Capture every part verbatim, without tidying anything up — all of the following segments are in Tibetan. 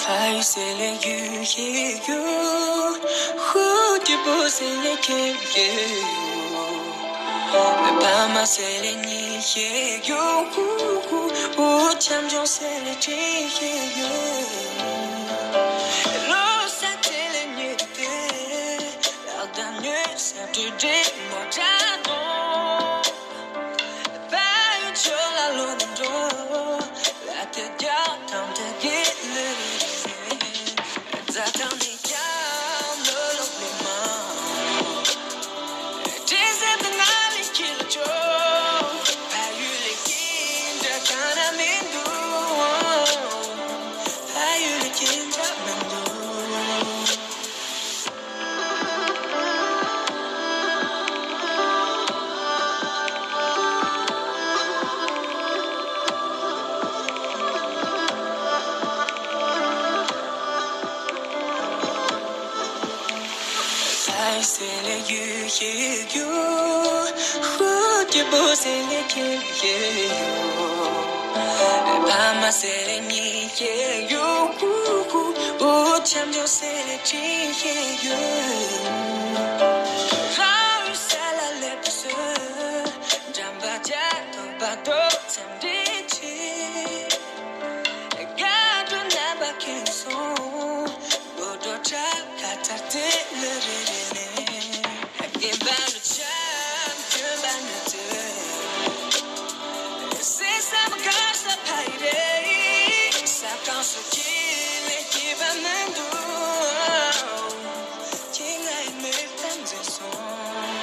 ཨ་ཡུ་ཟེར་ལེ་ཡུ་ཧེ་ཡུ། ཧུ་ཏི་པོ་ཟེར་ལེ་ཁེ་ཡེ་ཡུ། ཕ་མ་ཟེར་ལེ་ཉི་ཧེ་ཡུ། ཧུ་ཧུ་ཧུ། ཆམ་ཆོང་ཟེར་ལེ་ཁྲི་ཧེ་ཡུ། ལོ་ས་ཟེར་ལེ་ཉི་ཏེ། ལག་དང་ཉོས་ས་དུ་དྲི་མོ་དྲ་དོ། ཨ་ཡུ་ཟེར་ལེ་ཡུ་ཧེ་ཡུ། ཧུ་ཏི་པོ་ཟེར་ལེ་ཁེ་ཡེ་ཡུ། ཕ་མ་ཟེར་ལེ་ཉི་ཧེ་ཡུ། ཧུ་ཧུ་ཧུ། ཆམ་ཆོང་ཟེར་ལེ་ཁྲི་ཧེ་ཡུ། རང་ཡུལ་ས་ལ་ལེ་པོ་སོ། འགྲམ་པ་ཅག་ཐོག་པ་དོ་འཚམས་འདྲི་ཆེ། དགའ་སྤྲོ་རྣམ་པ་ཁེངས་སོང་། འོ་འགྲོ་ཁྲ་ཁ་ཐར་ཏེ་ལེ་རེ་རེ་ལེ། དགེ་བ་ལུ་ཆ་སྐྱོན་པ་ནི་ཏེ། སེ་ས་མ་གར་ས་ཕ་ཡི་རེ། ས་ཁང་སོ་ཁྱི་ལེ་ཁྱི་བ་མི་འདུག་ཁྱི་ང་ཡི་མེ་ཏམ་མཛེས་སོང་།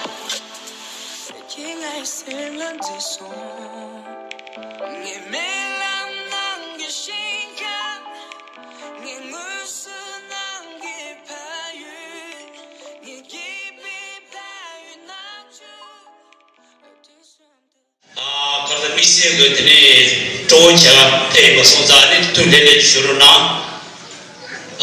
ཁྱི་ང་ཡི་སེམས་ལ་མཛེས་སོང་། ངའི་རྨི་ལམ་ནང་གི་ཞིང་ཁམས། ངའི་ངོས་སུ་ནང་གི་ཕ་ཡུལ། ངའི་སྐྱིད་པའི་ཕ་ཡུལ་ནག་ཆུ། ཨ། ག་ས་དམིགས་བསལ་གྱི་དེ་ནས་སྤྲོ་བོ་བྱ་བ་ཕེབས་པ་སོང་ཙང་ནི་ཐུགས་ལྷོད་ལྷོད་ཞུ་རོགས་གནང་།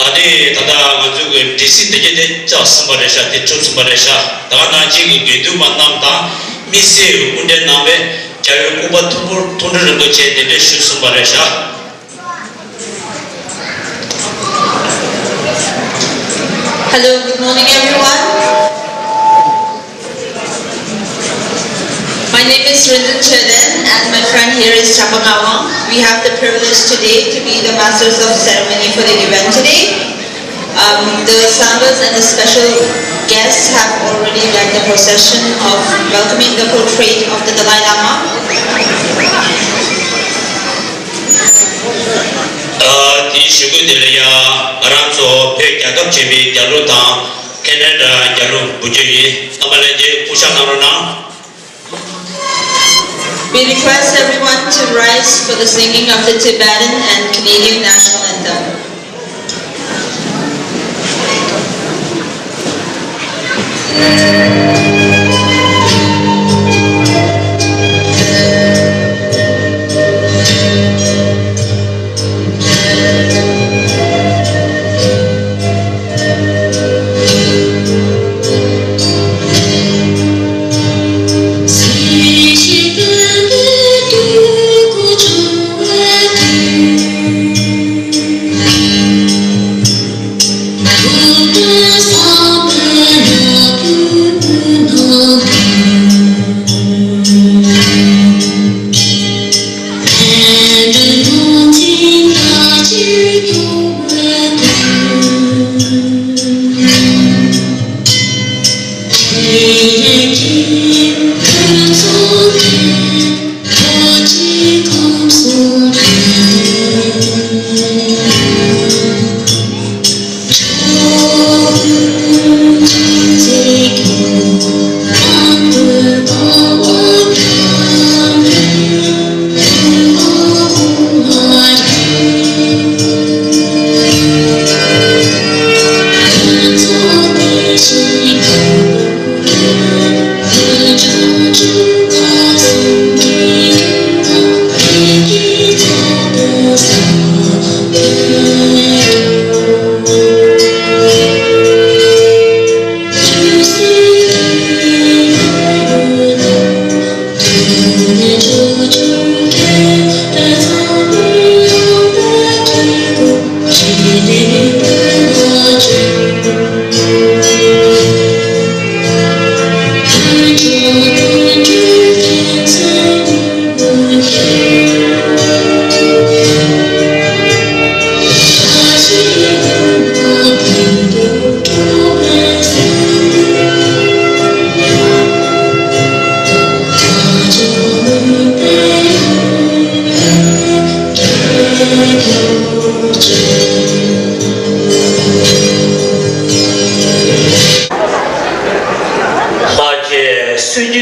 ཨ་ནི་ད་ལྟ་ང་ཚོ་གི་འབྲི་སྲིད་འདི་གྱད་དེ་བཅག་ཟིན་པ་རེད་ཤག་དེ་གྲུབ་ཟིན་པ་རེད་ཤག་ད་ག་ནང་བཞིན་གྱི་དགེ་འདུན་པ་རྣམས་དང་དམིགས་བསལ་གྱི་སྐུ་མགྲོན་རྣམ་པས་རྒྱལ་བའི་སྐུ་པར་མཐོན་པོ་མཐོང་གྲོལ་རིན་པོ་ཆེ་གདན་འདྲེན་ཞུས་ཟིན་པ་རེད་ཤག Hello, good morning, everyone. My name is Rinzin Chöden and my friend here is Chapang Awang. We have the privilege today to be the masters of ceremony for the event today. Um, the sanghas and the special guests have already led the procession of welcoming the portrait of the Dalai Lama. ཨ། དེའི་གཞུག་གུ་དེ་ལ་ཡང་ང་རང་ཚོ་བོད་རྒྱལ་ཁབ་ཆེན་པོའི་རྒྱལ་གླུ་དང་ཁེ་ན་ཌ་རྒྱལ་གླུ་འབུལ་རྒྱུ་ཡིན། རྣམ་པ་ལྷན་རྒྱས་སྐུ་བཞག་གནང་རོགས་གནང་། We request everyone to rise for the singing of the Tibetan and Canadian national anthem.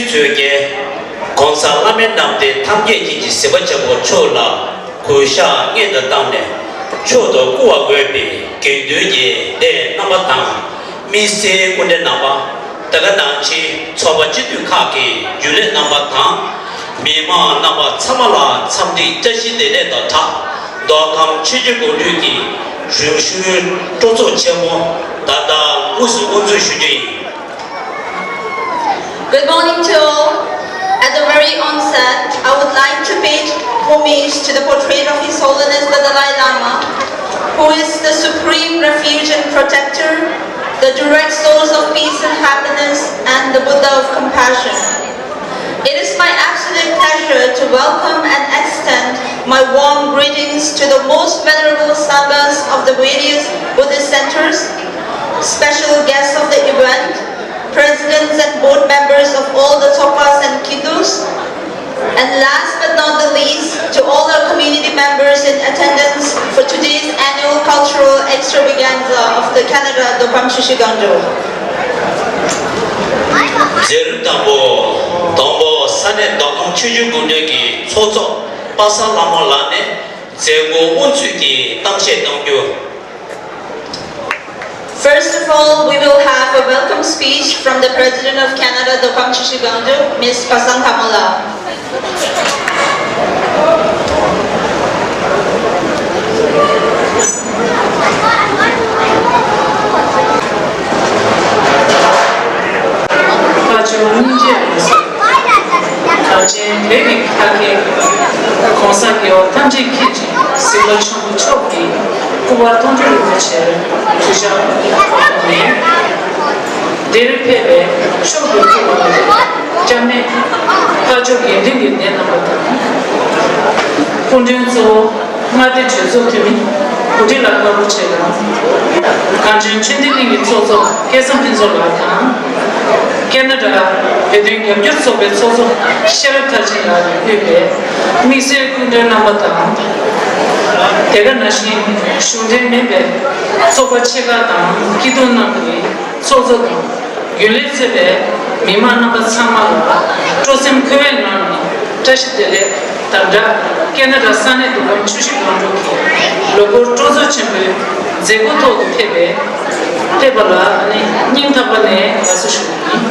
ཚོས་ཀྱིས་༸གོང་ས་བླ་མའི་རྣམ་ཐར་ཐམས་ཅད་མཁྱེན་ཅིང་གཟིགས་པ་ཆེན་པོ་མཆོག་ལ་གུས་ཕྱག་སྔོན་དུ་བཏང་ནས་མཆོག་ཏུ་བཀུར་བར་འོས་པའི་དགེ་འདུན་གྱི་སྡེ་རྣམ་པ་དང་། དམིགས་བསལ་སྐུ་མགྲོན་རྣམ་པ། དེ་ག་ནང་བཞིན་ཚོགས་པ་སྤྱི་འཐུས་ཁག་གི་རྒྱུན་ལས་རྣམ་པ་དང་། མི་མང་རྣམ་པ་ཚང་མ་ལ་འཚམས་འདྲི་བཀྲ་ཤིས་བདེ་ལེགས་དང་སྦྲགས། མདོ་ཁམས་ཆུ་བཞི་སྒང་དྲུག་གི་རིམ་བྱོན་སྤྲོ་ཚོགས་ཆེན་མོ་ད་ལྟ་དངོས་སུ་དབུ་འཛུགས་ཞུ་རྒྱུ་ཡིན། Good morning to all. At the very onset, I would like to pay homage to the portrait of His Holiness the Dalai Lama, who is the supreme refuge and protector, the direct source of peace and happiness, and the Buddha of compassion. It is my absolute pleasure to welcome and extend my warm greetings to the most venerable Sanghas of the various Buddhist centers, special guests of the event, presidents and board members of all the Tsokpas and Kidus, and last but not the least, to all our community members in attendance for today's annual cultural extravaganza of the Canada Dokam Chushi Gangdo. མཛད་རིམ་དང་པོ། དང་པོ་ས་གནས་མདོ་ཁམས་ཆུ་བཞི་སྒང་དྲུག་གི་ཚོགས་གཙོ་པ་སངས་ལྷ་མོ་ལགས་ནས་མཛད་སྒོ་དབུ་འཛུགས་ཀྱི་གཏམ་བཤད་གནང་རྒྱུ། First of all, we will have a welcome speech from the President of Canada, Dokam Chushi Gangdu, Miss Pasang Thamola. ཁ་ཆུ་སྙིང་རྗེ་རེད། གངས་ཅན་བོད་ཀྱི་ཁ་སྐད། ༸གོང་ས་རྒྱལ་བ་ཐམས་ཅད་མཁྱེན་ཅིང་གཟིགས་པ་ཆེན་པོ་མཆོག་གི་སྐུ་པར་མཐོང་གྲོལ་རིན་པོ་ཆེར་གུས་ཕྱག་འབུལ་ནས། འདིར་ཕེབས་པའི་མཆོག་ཏུ་གྱུར་པ་སྐྱབས་གནས་ཕར་ཕྱོགས་དགེ་འདུན་གྱི་སྡེ་རྣམ་པ་དང་། སྐུ་མགྲོན་གཙོ་བོ། མངའ་སྡེ་གྲོས་ཚོགས་འཐུས་མི་གོ་སྒྲིག་ལགས་དཀར་པོ་ཆེ་དང་། གངས་ཅན་ཆོས་ལྡན་གླིང་གི་ཚོགས་གཙོ་སྐལ་བཟང་ཕུན་ཚོགས་ལགས་དང་། ཁེ་ན་ཌ་བོད་དོན་རྒྱབ་སྐྱོར་ཚོགས་པའི་ཚོགས་གཙོ་ཤེས་རབ་མཐར་ཕྱིན་ལགས་ནས་དབུས་པའི་དམིགས་བསལ་སྐུ་མགྲོན་རྣམ་པ་དང་། དེ་ག་ནང་བཞིན་གཞུང་འབྲེལ་མིན་པའི་ཚོགས་པ་ཆེ་ཁག་དང་སྐྱིད་སྡུག་རྣམས་ཀྱི་ཚོགས་གཙོ་དང་། རྒྱུན་ལས་གཙོས་པའི་མི་མང་རྣམ་པ་ཚང་མ་ལ་སྤྲོ་སེམས་འཁོལ་བའི་ངང་ནས་བཀྲ་ཤིས་བདེ་ལེགས་དང་སྦྲགས། ཁེ་ན་ཌ་ས་གནས་མདོ་ཁམས་ཆུ་བཞི་སྒང་དྲུག་གི་ལོ་འཁོར་སྤྲོ་ཚོགས་ཆེན་པོའི་མཛད་སྒོ་ཐོག་ཏུ་ཕེབས་པའི་ཕེབས་པ་ལ་སྙིང་ཐག་པ་ནས་དགའ་བསུ་ཞུ་རྒྱུ་ཡིན།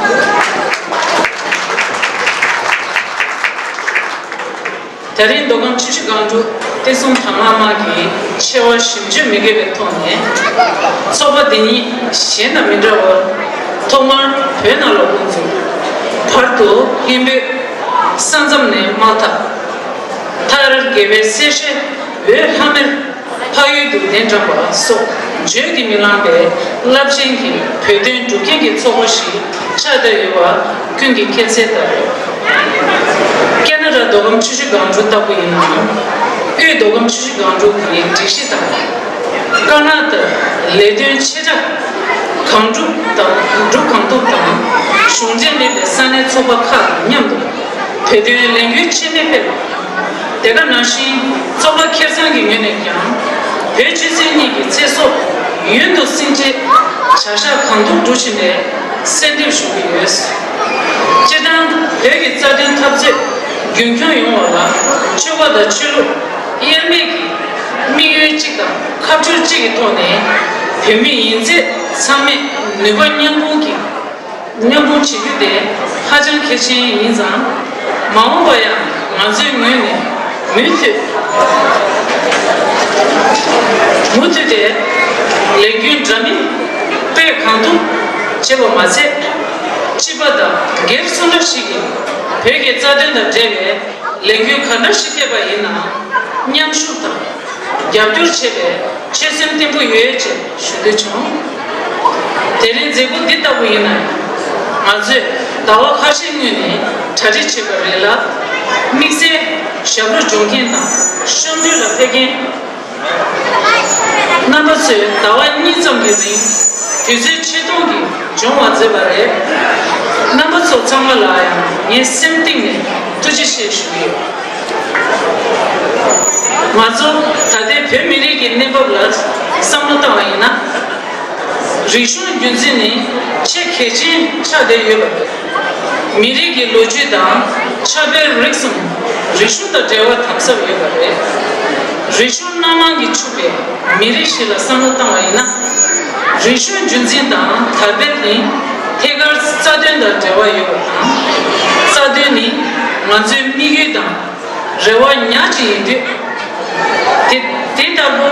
ད་རེས་མདོ་ཁམས་ཆུ་བཞི་སྒང་དྲུག་བསྟན་སྲུང་དང་བླངས་དམག་གིས་ཆེ་བ་ཞིབ་འཇུག་མི་དགོས་པའི་ཐོག་ནས། ཚོགས་པ་འདི་ཉིད་གཞན་དང་མི་འདྲ་བར་ཐོག་མར་བོད་ནང་ལ་དབུ་འཛུགས། བར་དུ་ཧིན་བོད་ས་མཚམས་ནས་དམག་འཐབ། མཐར་དགེ་བའི་སྲས་ཆེན་འོད་ལྷམ་མེར་འཕགས་ཡུལ་དུ་གདན་དྲངས་པ་སོགས་བརྗོད་ཀྱིས་མི་ལང་བའི་རླབས་ཆེན་གྱི་བོད་དོན་སྒྲུབ་མཁན་གྱི་ཚོགས་པ་ཞིག་ཆགས་བསྡད་ཡོད་པ་ཀུན་གྱིས་མཁྱེན་གསལ་ལྟར། ཁེ་ན་ཌ་མདོ་ཁམས་ཆུ་བཞི་སྒང་དྲུག་ལྟ་བུ་ཡིན་ནའང་དབུས་མདོ་ཁམས་ཆུ་བཞི་སྒང་དྲུག་གི་སྒྲིག་གཞི་དང་། དཀར་ནག་ལྟར་ལས་དོན་ཆེ་ཕྲ་གང་སྒྲུབ་དང་སྒྲུབ་གང་ཐུབ་དང་། གཞུང་འབྲེལ་མིན་པའི་ས་གནས་ཚོགས་པ་ཁག་དང་མཉམ་དུ་བོད་དོན་ལས་འགུལ་ཆེན་མོ་སྤེལ་བ། དེ་ག་ནང་བཞིན་ཚོགས་པ་ཁེ་གཙང་གི་ངོས་ནས་ཀྱང་བོད་ཆོས་སྲིད་གཉིས་ཀྱི་ཚེ་སྲོག་ཡུན་དུ་བསྲིང་ཆེད་བྱ་གཞག་གང་ཐུབ་སྒྲུབ་བཞིན་པའི་གསལ་འདེབས་ཞུ་གི་ཡོད། སྤྱིར་བཏང་བོད་ཀྱི་རྩ་དོན་འཐབ་རྩོད་རྒྱུན་འཁྱོངས་ཡོང་བ་ལ་ཆོལ་ཁ་དང་ཆོས་ལུགས་དབྱེར་མེད་ཀྱི་དམིགས་ཡུལ་གཅིག་དང་ཁ་ཕྲལ་གཅིག་གི་ཐོག་ནས་བོད་མི་ཡིན་ཚད་ཚང་མས་ནུས་པ་མཉམ་སྤུངས་ཀྱིས། མཉམ་སྤུངས་བྱེད་རྒྱུ་དེ་ཧ་ཅང་གལ་ཆེན་ཡིན་ཙང་། མ་འོངས་པར་ཡང་ང་ཚོའི་ངོས་ནས་མུ་མཐུད་མུ་མཐུད་དེ་ལས་འགུལ་འདྲ་མིན་སྤེལ་གང་ཐུབ་བྱེད་པ་མ་ཟད། སྤྱི་པ་དང་སྒེར་སུ་འདྲ་ཞིག་གིས་བོད་ཀྱི་རྩ་དོན་དང་འབྲེལ་བའི་ལས་འགུལ་ག་འདྲ་ཞིག་སྤེལ་བ་ཡིན་ནའང་མཉམ་ཞུགས་དང་། རྒྱབ་སྐྱོར་བྱེད་པའི་ཆོད་སེམས་བརྟན་པོ་ཡོད་ཅེས་ཞུ་འདོད་བྱུང་། དེ་རིང་མཛད་སྒོ་འདི་ལྟ་བུ་ཡིན་ན་ཡང་། ང་ཚོས་ཟླ་བ་ཁ་ཤས་སྔོན་ནས་གྲ་སྒྲིག་བྱས་པ་རེད་ལ། དམིགས་བསལ་ཞབས་བྲོ་སྦྱོང་མཁན་དང་གཤམ་འགྲུལ་ལ་ཕེབས་མཁན་རྣམ་པ་ཚོས་ཟླ་བ་གཉིས་ཙམ་གྱི་རིང་དུས་ཚོད་ཆེད་གཏོང་གིས་སྦྱོང་བ་མཛད་པ་རེད། རྣམ་པ་ཚོ་ཚང་མ་ལ་ཡང་ངས་སེམས་གཏིང་ནས་ཐུགས་རྗེ་ཆེ་ཞུ་གི་ཡོད། ང་ཚོ་ད་ལྟའི་བོད་མི་རིགས་ཀྱི་གནས་བབ་ལ་བསམ་བློ་བཏང་བ་ཡིན་ན། རིག་གཞུང་རྒྱུན་འཛིན་ནི་ཆེས་གལ་ཆེན་ཆགས་བསྡད་ཡོད་པ་རེད། མི་རིགས་ཀྱི་ལོ་རྒྱུས་དང་ཆབ་དཔལ་རིག་གསུམ། རིག་གཞུང་དང་འབྲེལ་བ་དམ་ཟབ་ཡོད་པ་རེད། རིག་གཞུང་སྣ་མང་གིས་ཕྱུག་པའི་མི་རིགས་ཤིག་ལ་བསམ་བློ་བཏང་བ་ཡིན་ན། རིག་གཞུང་རྒྱུན་འཛིན་དང་དར་སྤེལ་ནི་ཐད་ཀར་རྩ་དོན་དང་འབྲེལ་བ་ཡོད་པ་དང་། རྩ་དོན་ནི་ང་ཚོའི་དམིགས་ཡུལ་དང་རེ་བ་ཉག་གཅིག་ཡིན་དུས། དེ་དེ་ལྟ་བུ་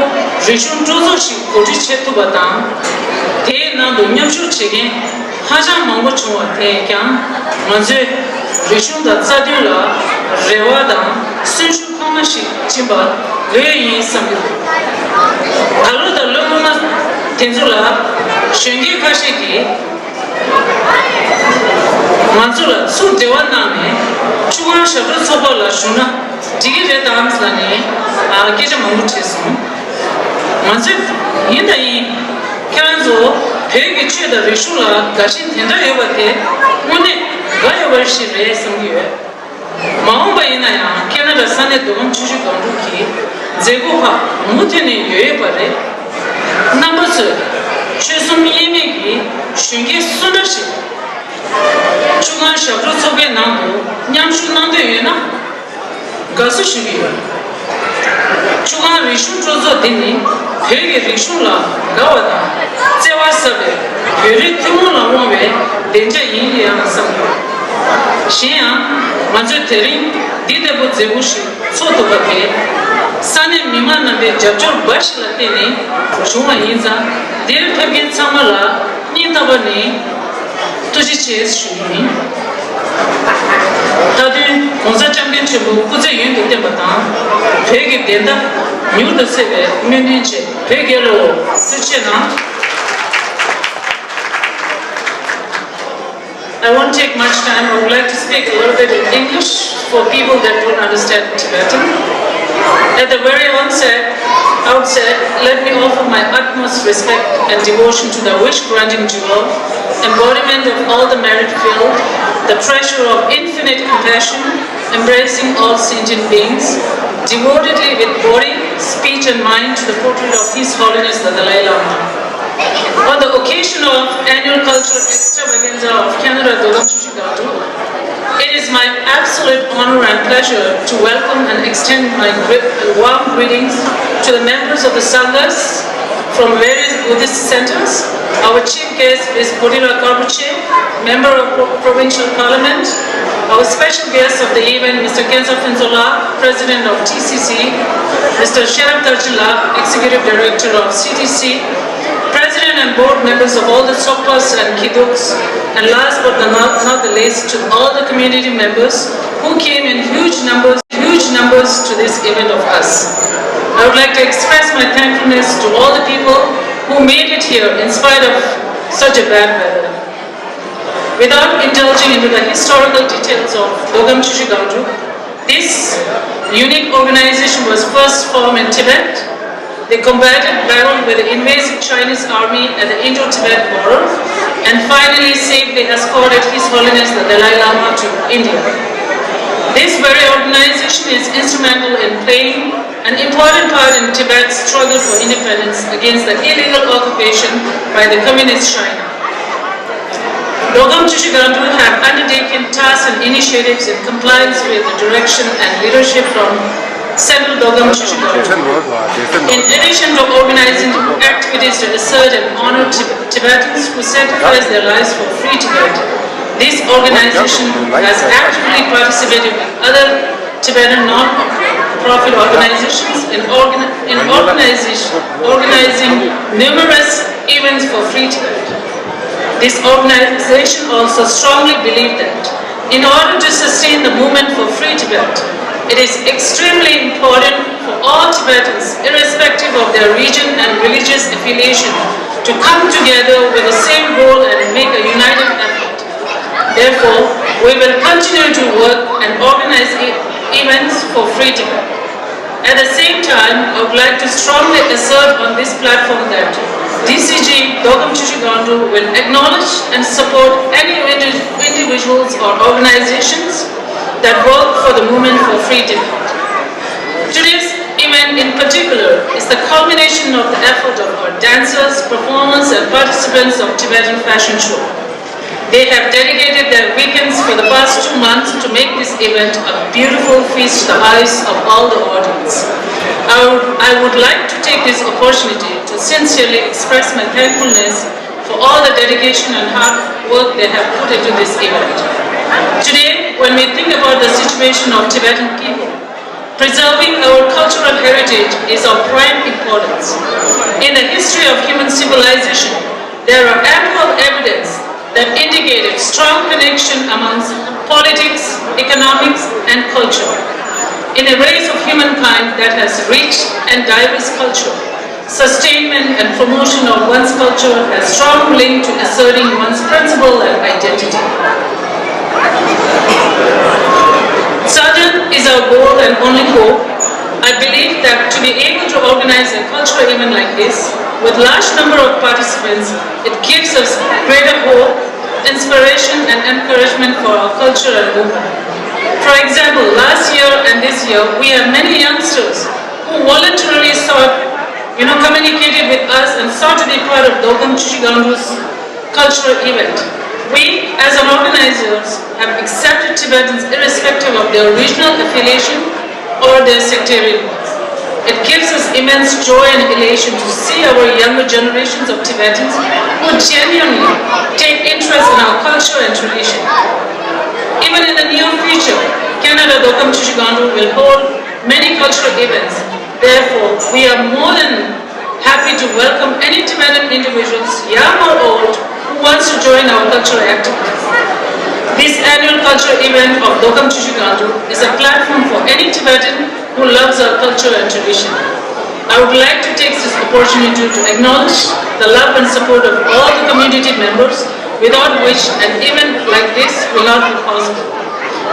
རིག་གཞུང་སྤྲོ་ཚོགས་ཤིག་གོ་སྒྲིག་བྱེད་ཐུབ་པ་དང་། དེའི་ནང་དུ་མཉམ་ཞུགས་བྱེད་མཁན་ཧ་ཅང་མང་པོ་བྱུང་བ་དེས་ཀྱང་ང་ཚོའི་རིག་གཞུང་དང་རྩ་དོན་ལ་རེ་བ་དང་གསོན་ཤུགས་འཕར་མ་ཞིག་སྦྱིན་པ་ལོས་ཡིན་བསམ་གྱི་འདུག་ད་ལོ་དང་ལོ་སྔོན་མ་དེ་ཚོ་ལ་གཞོན་སྐྱེས་ཁ་ཤས་ཀྱིས། ང་ཚོ་ལ་ཚུར་འབྲེལ་བ་གནང་ནས་ཆུ་སྒང་ཞབས་བྲོ་ཚོགས་པ་ལ་ཞུགས་ན་འགྲིག་གི་རེད་དམ་ཟེར་ནས་སྐད་ཆ་མང་པོ་དྲིས་སོང་། ང་ཚོས་ཡིན་དང་ཡིན། ཁྱེད་རང་ཚོ་བོད་ཀྱི་ཆོས་དང་རིག་གཞུང་ལ་དགའ་ཞེན་དེ་འདྲ་ཡོད་པ་དེ་དངོས་གནས་དགའ་ཡོད་པ་ཞིག་རེད་བསམ་གྱི་ཡོད། མ་འོངས་པ་ཡིན་ན་ཡང་ཁེ་ན་ཌ་ས་གནས་མདོ་ཁམས་ཆུ་བཞི་སྒང་དྲུག་གི་མཛད་སྒོ་ཁག་མུ་མཐུད་ནས་ཡོད་ཡོད་པ་རེད། རྣམ་པ་ཚོས་ཆོལ་གསུམ་དབྱེར་མེད་ཀྱི་གཞོན་སྐྱེས་སུ་འདྲ་ཞིག་ཆུ་སྒང་ཞབས་བྲོ་ཚོགས་པའི་ནང་དུ་མཉམ་ཞུགས་གནང་འདོད་ཡོད་ན། དགའ་བསུ་ཞུ་གི་ཡོད། ཆུ་སྒང་རིག་གཞུང་སྤྲོ་ཚོགས་འདི་ནི་བོད་ཀྱི་རིག་གཞུང་ལ་དགའ་བ་དང་བརྩེ་བ་ཟབ་པའི་བོད་རིགས་ཐུན་མོང་ལ་དབང་བའི་བདེ་འཇགས་ཡིན་ཡང་བསམ་ཡོད། གཞན་ཡང་ང་ཚོས་དེ་རིང་འདི་ལྟ་བུ་མཛད་སྒོ་ཞིག་ཚོགས་ཐུབ་པ་དེ་ས་གནས་མི་མང་རྣམ་པའི་རྒྱབ་སྐྱོར་འབའ་ཞིག་ལ་བརྟེན་ནས་བྱུང་བ་ཡིན་ཙང་འདིར་ཕེབས་མཁན་ཚང་མ་ལ་སྙིང་ཐག་པ་ནས་ཐུགས་རྗེ་ཆེ་ཞུ་རྒྱུ་ཡིན། མཐའ་དོན་༸གོང་ས་༸སྐྱབས་མགོན་ཆེན་པོ་སྐུ་ཚེ་ཡུན་དུ་བརྟན་པ་དང་། བོད་ཀྱི་བདེན་མཐའ་མྱུར་དུ་གསལ་བའི་སྨོན་འདུན་བཅས། བོད་རྒྱལ་ལོ། ཐུགས་རྗེ་གནང་། I won't take much time. I would like to speak a little bit in English for people that don't understand Tibetan. At the very onset, outset, let me offer my utmost respect and devotion to the wish-granting jewel, embodiment of all the merit filled, the treasure of infinite compassion, embracing all sentient beings, devotedly with body, speech, and mind to the portrait of His Holiness the Dalai Lama. On the occasion of annual cultural extravaganza of Khe Na Ra Dodam Chökyi Gangdruk, it is my absolute honor and pleasure to welcome and extend my gri- warm greetings to the members of the Sanghas from various Buddhist centers, our chief guest, Miz Bodhila Karbuche, Member of Pro- Provincial Parliament, our special guest of the event, Mister Kensa Phunzola, President of T C C, Mister Sherab Tarjila, Executive Director of C T C, President and board members of all the Tsokpas and Kiduks, and last but not, not the least, to all the community members who came in huge numbers, huge numbers to this event of us. I would like to express my thankfulness to all the people who made it here in spite of such a bad weather. Without indulging into the historical details of Dogam Chökyi Gangdruk, this unique organization was first formed in Tibet. They combated battle with the invasive Chinese army at the Indo-Tibet border and finally safely escorted His Holiness the Dalai Lama to India. This very organization is instrumental in playing an important part in Tibet's struggle for independence against the illegal occupation by the Communist China. Dogam Chökyi Gangdruk have undertaken tasks and initiatives in compliance with the direction and leadership from Central Dogam Chökyi Gangdruk. In addition to organizing activities to assert and honor Tib- Tibetans who sacrificed their lives for free Tibet, this organization has actively participated with other Tibetan non-profit organizations in, organ- in organization- organizing numerous events for free Tibet. This organization also strongly believed that in order to sustain the movement for free Tibet, it is extremely important for all Tibetans, irrespective of their region and religious affiliation, to come together with the same goal and make a united effort. Therefore, we will continue to work and organize e- events for free Tibet. At the same time, I would like to strongly assert on this platform that D C G Dogam Chökyi Gangdruk will acknowledge and support any indi- individuals or organizations that work for the movement for free Tibet. Today's event in particular is the culmination of the effort of our dancers, performers, and participants of Tibetan fashion show. They have dedicated their weekends for the past two months to make this event a beautiful feast to the eyes of all the audience. I would, I would like to take this opportunity to sincerely express my thankfulness for all the dedication and hard work they have put into this event. Today, when we think about the situation of Tibetan people, preserving our cultural heritage is of prime importance. In the history of human civilization, there are ample evidence that indicated strong connection amongst politics, economics, and culture. In a race of humankind that has rich and diverse culture, sustainment and promotion of one's culture has strong link to asserting one's principle and identity. Sadhana is our goal and only hope. I believe that to be able to organize a cultural event like this with large number of participants, it gives us greater hope, inspiration and encouragement for our culture and movement. For example, last year and this year, we have many youngsters who voluntarily sought, you know, communicated with us and sought to be part of Dokam Choshi Gangdru's cultural event. We, as an organizers, have accepted Tibetans irrespective of their regional affiliation or their sectarian beliefs. It gives us immense joy and elation to see our younger generations of Tibetans who genuinely take interest in our culture and tradition. Even in the near future, Canada Dokam Choshi Gangdru will hold many cultural events. Therefore, we are more than happy to welcome any Tibetan individuals, young or old, who wants to join our cultural activities. This annual cultural event of Dokam Choshi Gangdru is a platform for any Tibetan who loves our culture and tradition. I would like to take this opportunity to acknowledge the love and support of all the community members, without which an event like this will not be possible.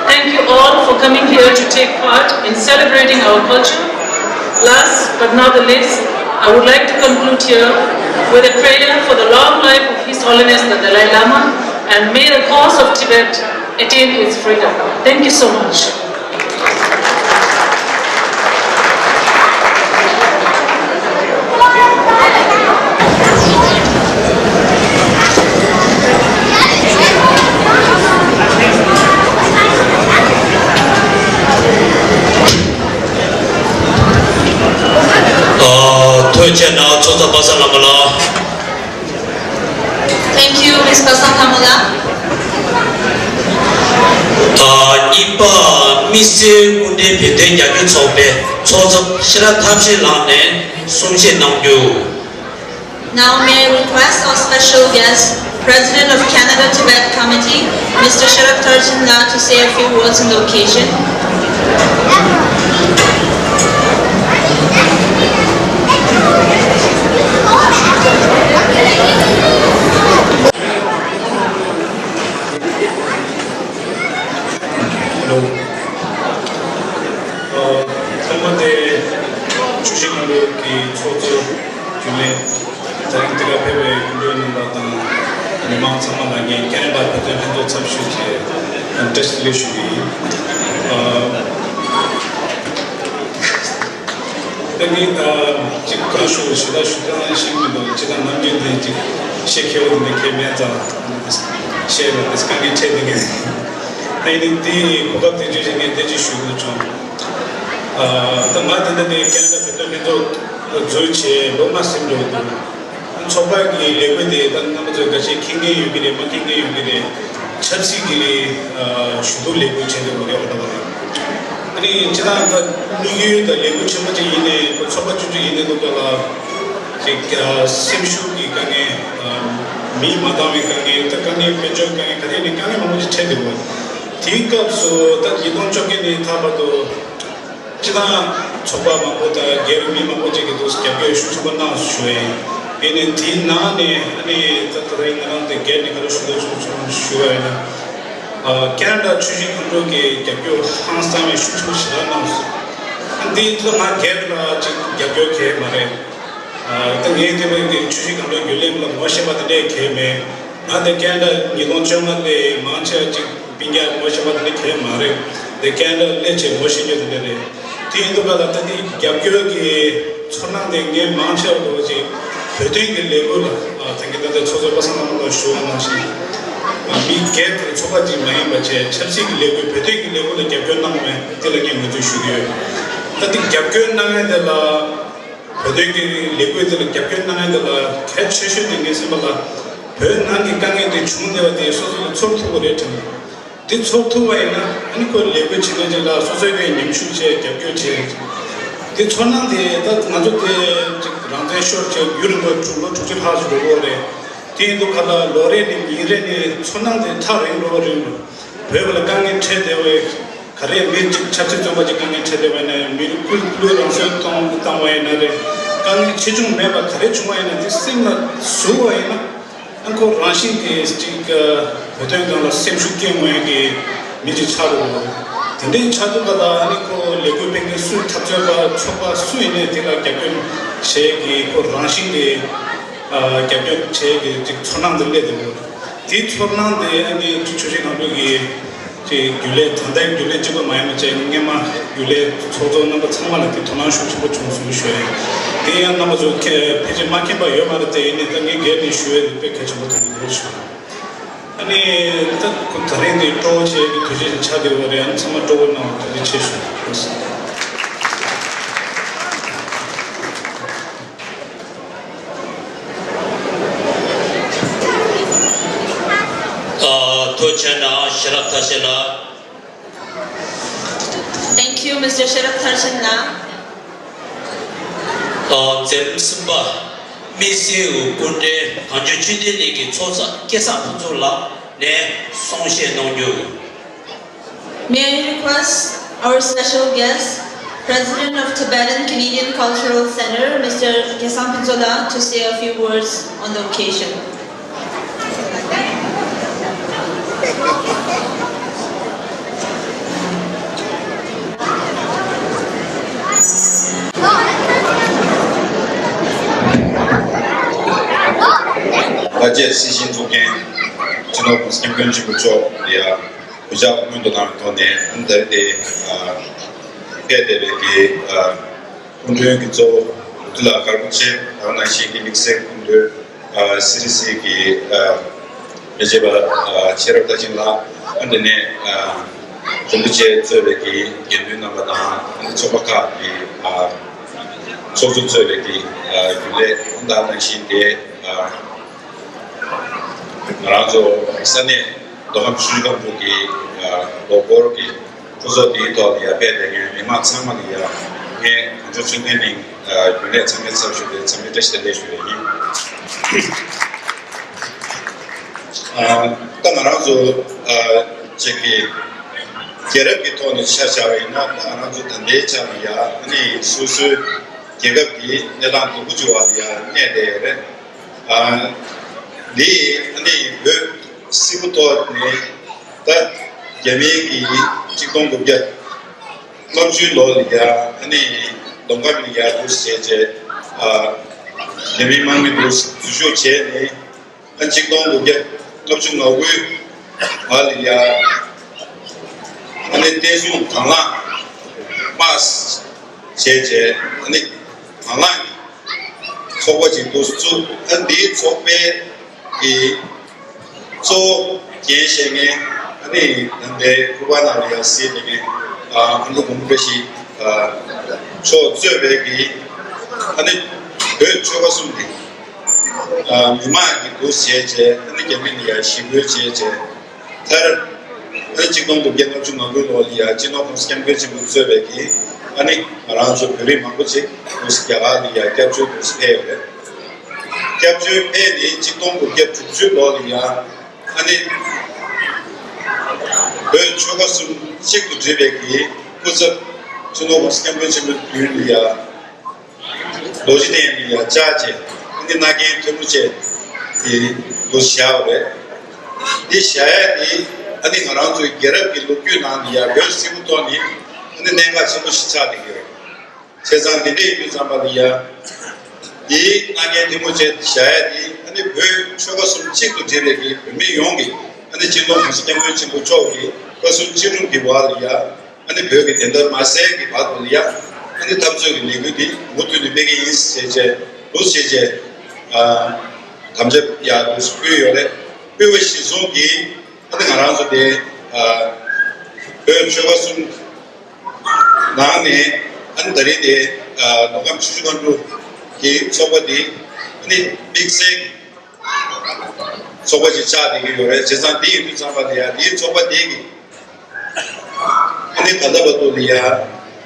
Thank you all for coming here to take part in celebrating our culture. Last but not the least, I would like to conclude here with a prayer for the long life of His Holiness the Dalai Lama, and may the cause of Tibet attain its freedom. Thank you so much. ཐུགས་རྗེ་གནང་། ཚོགས་གཙོ་པ་སངས་ལྷ་མོ་ལགས། Thank you, Miss Pasang Thamala. ཨ། གཉིས་པ་དམིགས་བསལ་སྐུ་མགྲོན་བོད་དོན་རྒྱབ་སྐྱོར་ཚོགས་པའི་ཚོགས་གཙོ་ཤེས་རབ་ཐབས་ཤེས་ལགས་ནས་གསུང་བཤད་གནང་རྒྱུ། Now may I request our special guest, President of Canada Tibet Committee, Mister Sherab Tharchin Lal, to say a few words on the occasion. ཐོག་མ་དེ་ཆུ་བཞི་སྒང་དྲུག་གི་ཚོགས་གཙོ་རྒྱུན་ལས། ད་རིང་འདི་གར་ཕེབས་པའི་སྐུ་མགྲོན་རྣམ་པ་དང་མི་མང་ཚང་མ་ལ་ངས་ཁེ་ན་ཌ་བོད་དོན་ལྷན་ཚོགས་ཚབ་ཞུས་ཀྱི་བཀྲ་ཤིས་བདེ་ལེགས་ཞུ་གི་ཡིན། ཨ། ད་ངས་ཨ་ཅིག་གང་ཞུ་ཞུ་ད་ཞུ་ད་ཤེས་མི་འདུག་ཅི་ད་ནམ་རྒྱུན་དེ་ཅིག་ཤེས་མཁས་པོ་དེ་འདྲ་ཁས་མེད་ཙང་ཤེས་ལ་དེ་དཀའ་ངལ་འཕྲད་དེ་ངས་ཨ་ཡིན་ནི་དེ་གོ་སྐབས་དེ་བརྗོད་བྱས་ངས་དེ་ཅིག་ཞུ་དགོས་བྱུང་། ཨ་ད་ང་དེ་འདྲ་དེ་ཁེ་ན་ཌ་བོད་དོན་ལྷན་ཚོགས་འཛུལ་བྱས་ལོ་ལྔ་ཟིན་འགྲོ་འདུག་ཚོགས་པ་གི་ལས་འགུལ་དེ་ད་རྣམ་པ་ཚོས་འགའ་ཤས་མཁྱེན་མཁན་ཡོད་ཀྱི་རེད། མ་མཁྱེན་མཁན་ཡོད་ཀྱི་རེད། ཆབ་སྲིད་ཀྱི་ཨ་ཞུ་གཏུག་ལས་འགུལ་བྱས་འདུག་གི་རེད། འོ་ད་བ་ལ་ཨ་ནི་སྤྱིར་བཏང་ད་དམིགས་ཡུལ་དང་ལས་འགུལ་ཆེན་པོ་ཅིག་ཡིན་ནའི་ཚོགས་པ་ཆུང་ཆུང་ཡིན་ནའི་འདུག་ད་ལ་ཅིག་ཨ་སེམས་ཤུགས་ཀྱི་དཀའ་ངལ། ཨ་མིས་མ་འདང་བའི་དཀའ་ངལ། ད་དཀའ་ངལ་དཔལ་འབྱོར་དཀའ་ངལ། ག་དེ་ནས་དཀའ་ངལ་མང་པོ་ཅིག་འཕྲད་འདུག་དེའི་སྐབས་སུ་ད་ཉིས་སྟོང་བཅོ་བརྒྱད་ནས་ད་བར་དུ་སྤྱིར་བཏང་ཚོགས་པ་མང་པོ་དང་སྒེར་མི་མང་པོ་ཅིག་གིས་འདུག་རྒྱབ་སྐྱོར་ཤུགས་ཆེན་པོ་གནང་ཞུ་ཡིན། དེ་ནས་དེའི་ནང་ནས་ཨ་ནི་ད་ད་རེས་ང་རང་དེ་སྒེར་ནས་ག་རེ་ཞུ་འདོད་བྱུང་བྱུང་ཞུ་བ་ཡིན་ན། ཨ་ཁེ་ན་ཌ་ཆུ་བཞི་སྒང་དྲུག་གིས་རྒྱབ་སྐྱོར་ཧང་སང་བའི་ཤུགས་ཆེན་པོ་ཞེ་དྲག་གནང་སོང་། ཨ་འདི་ཚོ་ང་སྒེར་ལ་ཅིག་རྒྱབ་སྐྱོར་གང་ཡང་མ་རེད། ཨ་ད་ངས་དེ་བས་ཀྱི་ཆུ་བཞི་སྒང་དྲུག་བརྒྱུད་ལམ་ལ་ངོ་ཤེས་པ་དེ་འདྲས་གང་ཡང་མེད། ང་དེ་ཁེ་ན་ཌ་ཉིས་སྟོང་བཅོ་ལྔ་ལས་མང་ཆེ་བ་ཅིག་སྤུན་ཀྱག་ངོ་ཤེས་པ་དེ་འདྲས་གང་ཡང་མ་རེད། དེ་ཁེ་ན་ཌ་སླེབས་བྱས་ངོ་ཤེས་རྒྱུ་དེ་འདྲས་རེད། དེ་ཡིན་དུས་ག་ལ་ད་འདི་རྒྱབ་སྐྱོར་གྱི་ཚོར་སྣང་དེ་ངས་མང་ཆེ་བ་ཅིག་བོད་དོན་གྱི་ལས་འགུལ་ལ་ད་གིན་ད་ལྟ་ཚོགས་གཙོ་པ་སངས་ལྷ་མོ་ལགས་ཞུ་བ་ནང་བཞིན། མི་སྒེར་དང་ཚོགས་པ་གཅིག་མ་ཡིན་པ་བྱས་ཆབ་སྲིད་ཀྱི་ལས་འགུལ་བོད་དོན་གྱི་ལས་འགུལ་ལ་རྒྱབ་སྐྱོར་གནང་བ་དེ་ལ་ངས་ངོས་འཛིན་ཞུ་གི་ཡོད། ད་ལྟ་རྒྱབ་སྐྱོར་གནང་མཁན་དེ་ལ་བོད་དོན་གྱི་ལས་འགུལ་དེ་ལ་རྒྱབ་སྐྱོར་གནང་མཁན་དེ་ལ་གལ་ཆེ་ཤོས་དེ་ངས་སེམས་པ་ལ་བོད་ནང་གི་དཀའ་ངལ་དེ་བྱུང་བསྡད་པ་དེ་སོ་སོ་ལ་ཚོར་ཐུབ་པ་རེད་དྲན། འདི་ཚོར་ཐུབ་པ་ཡིན་ན་ཨ་ནི་ཁོ་ལས་འགུལ་བྱེད་མཁན་ཅིག་ལ་སོ་སོའི་ངོས་ཉམས་ཞིབ་བྱས་རྒྱབ་སྐྱོར་བྱས། འདི་ཚོར་སྣང་དེ་ད་ང་ཚོ་དེ་ཅིག་རང་བཙན་ཤོར་བྱས་ཡུན་རིང་པོ་དྲུག་ལོ་དྲུག་ཅུ་ལྷག་ཅིག་འགྲོ་གི་ཡོད་རེད། དེ་ཡིན་དུས་ག་ལ་ལོ་རེ་ནས་ཉིན་རེ་ནས་ཚོར་སྣང་དེ་ཐག་རིང་འགྲོ་གི་རེད། བོད་པ་ལ་དཀའ་ངལ་འཕྲད་བསྡད་པའི་ག་རེ་མི་གཅིག་ཆབ་སྲིད་བཙོན་པ་ཅིག་དཀའ་ངལ་འཕྲད་བསྡད་པ་ཡིན་ན་རེད། མི་རིགས་ཀུན་ལུས་རང་སྲོག་གཏོང་བཏང་བ་ཡིན་ན་རེད། དཀའ་ངལ་ཆེ་ཆུང་མེད་པར་ག་རེ་བྱུང་བ་ཡིན་ན་དེ་སེམས་ལ་ཟུག་པ་ཡིན་ན། ཨ་ཁོ་རང་བཞིན་གྱིས་ཅིག་བོད་དོན་སྒང་ལ་སེམས་ཤུགས་སྐྱེ་དགོས་ཡག་གི་མི་ཅིག་ཆགས་འགྲོ་གི་རེད། དེ་འདྲའི་ཆགས་དུས་ག་ལ་ཨ་ནི་ཁོ་ལས་འགུལ་སྤེལ་མཁན་སུ་འཐབ་རྩོད་པ་ཚོགས་པ་སུ་ཡིན་ནའི་དེ་ལ་རྒྱབ་སྐྱོར་བྱེད་ཡག་གི་ཁོ་རང་བཞིན་གྱིས་རྒྱབ་སྐྱོར་བྱེད་ཡག་གི་ཅིག་ཚོར་སྣང་དེ་སླེབས་འདུག་དེའི་ཚོར་སྣང་དེ་ཨ་ནི་ཅིག་ཆུ་བཞི་སྒང་དྲུག་གི་ཅིག་རྒྱུན་ལས་ད་ལྟའི་རྒྱུན་ལས་གཅིག་པ་མ་ཡིན་པ་བྱས་སྔོན་མ་རྒྱུན་ལས་ཚོགས་གཙོ་རྣམ་པ་ཚང་མ་ལ་དེ་དོ་སྣང་ཤུགས་ཆེན་པོ་བྱུང་སོང་ཞུ་ཡ་ཡིན། དེ་ཡང་རྣམ་པ་ཚོ་ཁྱེད་ཕལ་ཆེར་མ་མཁྱེན་པ་ཡོད་མ་རེད། དེ་ཡིན་ནའི་ད་ངས་སྒེར་ནས་ཞུ་ཡ་དེ་དཔེ་གལ་ཆེན་པོ་མཐོང་གི་འདུག་ཞུ། ཨ་ནི་ད་ཁོ་ད་རིང་འདི་སྤྲོ་བོ་བྱེད་ཀྱི་དུས་ཆེན་ཞིག་ཆགས་བསྡད་ཡོད་རེད། ཨ་ནི་ཚང་མ་སྤྲོ་བོ་གནང་བ་ཐུགས་རྗེ་ཆེ་ཞུ། ཨ། ཐུགས་རྗེ་གནང་། ཤེས་རབ་མཐར་ཕྱིན་ལགས། Thank you, Mister Sherab Tharchin ལགས། ཨ། འཛིན་གསུམ་པ། དམིགས་བསལ་སྐུ་མགྲོན་གངས་ལྗོངས་ཆོས་ལྡན་གླིང་གི་ཚོགས་གཙོ་སྐལ་བཟང་ཕུན་ཚོགས་ལགས་ནས་གསུང་བཤད་གནང་རྒྱུ། May I request our special guest, President of Tibetan Canadian Cultural Centre, Mister Ketsang Phuntshola, to say a few words on the occasion. ད་རྗེས་སྲིད་ཞིའི་གཙུག་རྒྱན་སྤྱི་ནོར་༸གོང་ས་༸སྐྱབས་མགོན་ཆེན་པོ་མཆོག་ལ་ཡ་གུས་ཕྱག་སྔོན་དུ་བཏང་བའི་ཐོག་ནས་ད་རེས་དེ་ཕེབས་བསྡད་པའི་གི་སྐུ་མགྲོན་གྱི་གཙོ་བོ་འདི་ལ་དཀར་པོ་ཆེ་དང་ནང་བཞིན་གྱི་དམིགས་བསལ་སྐུ་མགྲོན་སི་ཌི་སི་གི་མི་བྱེད་པ་ཤེས་རབ་མཐར་ཕྱིན་ལགས། ཨ་འདི་ནས་རིན་པོ་ཆེ་གཙོས་པའི་གི་དགེ་འདུན་རྣམ་པ་དང་ཨ་ནི་ཚོགས་པ་ཁག་གི་ཚོགས་གཙོ་གཙོས་པའི་གི་རྒྱུན་ལས་དང་ནང་བཞིན་དེ་ང་རང་ཚོ་ས་གནས་མདོ་ཁམས་ཆུ་བཞི་སྒང་དྲུག་གི་ལོ་འཁོར་གྱི་སྤྲོ་ཚོགས་འདིའི་ཐོག་ལ་ཡར་ཕེབས་བསྡད་མཁན་མི་མང་ཚང་མ་ལ་ཡ་ངས་གངས་ལྗོངས་ཆོས་ལྡན་གླིང་རྒྱུན་ལས་ཚང་མའི་ཚབ་ཞུས་ཏེ་འཚམས་འདྲི་བཀྲ་ཤིས་བདེ་ལེགས་ཞུ་ཡ་ཡིན། ད་ང་རང་ཚོ་ཅིག་གི་རྒྱལ་རབས་ཀྱི་ཐོག་ནས་ཆ་བཞག་པ་ཡིན་ན་ད་ང་རང་ཚོ་ད་ལྟའི་ཆ་ལ་ཡ་ཨ་ནི་སོ་སོའི་རྒྱལ་ཁབ་ཀྱི་གནས་སྟངས་སྡུག་པོ་ཅིག་བར་ལ་ཡ་གནས་བསྡད་ཡོད་རེད། འདི་ཨ་ནི་བོད་སིལ་བུ་ཐོག་ནས་ད་རྒྱ་མིའི་གི་གཅིག་སྟོང་དགུ་བརྒྱ་ལྔ་བཅུའི་ལོ་ལ་ཡ་ཨ་ནི་མདོ་ཁམས་ལ་ཡ་འདུག་སེ་བྱས་རྒྱ་མིའི་དམག་མི་འདུག་སེ་འཛུལ་ཞུགས་བྱས་ནས་ཨ་གཅིག་སྟོང་དགུ་བརྒྱ་ལྔ་བཅུ་ང་དགུའི་བར་ལ་ཡ་ཨ་ནི་བསྟན་སྲུང་དང་བླངས་དམག་བྱས་བྱས་ཨ་ནི་དང་བླངས་ཀྱི་ཚོགས་པ་ཅིག་འདུག་སེ་བཙུགས། ཨ་འདིའི་ཚོགས་པའི་གི་གཙོ་བོ་འགན་བཞེས་མཁན་ཨ་ནི་ད་ལྟའི་སྐུ་པར་ནང་ལ་ཡང་གཟིགས་བསྡད་མཁན་ཨ་མཁན་པོ་འགོང་པོ་བཀྲ་ཤིས་ཨ་མཆོག་གཙོས་པའི་གི་ཨ་ནི་བོད་ཆོལ་ཁ་གསུམ་གྱི་ཨ་མི་མང་གིས་འདུག་སེ་བྱས་བྱས་ཨ་ནི་རྒྱ་མི་ལ་ཡང་ཞི་རྒོལ་བྱས་བྱས་མཐར་ཨ་ནི་གཅིག་སྟོང་དགུ་བརྒྱ་ལྔ་བཅུ་ང་དགུའི་ལོ་ལ་ཡང་སྤྱི་ནོར་༸གོང་ས་༸སྐྱབས་མགོན་ཆེན་པོ་གཙོས་པའི་གི་ཨ་ནི་ང་རང་ཚོ་བོད་རིགས་མང་པོ་ཅིག་འདུག་སེ་རྒྱ་གར་ལ་ཡང་སྐྱབས་བཅོལ་འདུག་སེ་ཕེབས་ཡོད་རེད། སྐྱབས་བཅོལ་ཕེབས་ནས་གཅིག་སྟོང་དགུ་བརྒྱ་དྲུག་ཅུ་ལོ་ལ་ཡང་ཨ་ནི་བོད་ཆོལ་ཁ་གསུམ་གཅིག་ཏུ་སྒྲིལ་བའི་གི་སྐུ་ཚབ་སྤྱི་ནོར་༸གོང་ས་༸སྐྱབས་མགོན་ཆེན་པོའི་མདུན་ལ་ཡང་རྡོ་རྗེ་གདན་ལ་ཡང་བཅར་བྱས་ཨ་ནི་མནའ་གན་མཐུ་བོ་བཅས་ཀྱི་འདུག་སེ་བཞག་པ་རེད། འདི་བཞག་ཡ་ནི་ཨ་ནི་ང་རང་ཚོའི་རྒྱལ་རབས་ཀྱི་ལོ་རྒྱུས་ནང་ལ་ཡང་བོད་སིལ་བུ་ཐོག་ནི་ཨ་ནི་གནད་འགག་ཆེན་པོ་ཞིག་ཆགས་བསྡད་ཀྱི་ཡོད། བྱས་ཙང་འདི་འདྲ་ཡིན་དུས་ཙམ་པ་ལ་ཡ། འདིའི་མནའ་གན་ཐལ་མོ་སྦྱར་བཞག་ཡ་འདི་ཨ་ནི་བོད་ཆོལ་ཁ་གསུམ་གཅིག་ཏུ་སྒྲིལ་བའི་གི་བོད་མི་ཡོངས་ཀྱི་ཨ་ནི་སྤྱི་ནོར་༸གོང་ས་༸སྐྱབས་མགོན་ཆེན་པོ་མཆོག་གི་བཀའ་གསུང་བཅུ་དྲུག་གི་བར་ལ་ཡ་ཨ་ནི་བོད་ཀྱི་བདེན་མཐའ་མ་གསལ་གྱི་བར་དུ་ལ་ཡ་ཨ་ནི་འཐབ་རྩོད་ཀྱི་ལས་འགུལ་འདི་མུ་མཐུད་ནས་སྤེལ་གྱི་ཡིན་ཟེར་བྱས་འདུག་སེ་བྱས་ཨ་དམ་བཅའ་ཡ་འདུག་སེ་ཕུལ་ཡོད་རེད། སྤེལ་བ་གཞིར་བཟུང་གིས་ཨ་ནི་ང་རང་ཚོ་དེ་ཨ་བོད་ཆོལ་ཁ་གསུམ་ནང་ནས་ཨ་ནི་ད་རེས་དེ་ཨ་མདོ་ཁམས་ཆུ་བཞི་སྒང་དྲུག་གི་ཚོགས་པ་དེ་ཨ་ནི་དམིགས་བསལ་གྱི་ཚོགས་པ་ཅིག་ཆགས་བསྡད་ཀྱི་ཡོད་རེད། བྱས་ཙང་དེ་ཡིན་དུས་ཙམ་པ་ལ་ཡ་དེའི་ཚོགས་པ་དེ་གི་ཨ་ནི་ད་ལྟ་བར་དུ་ལ་ཡ་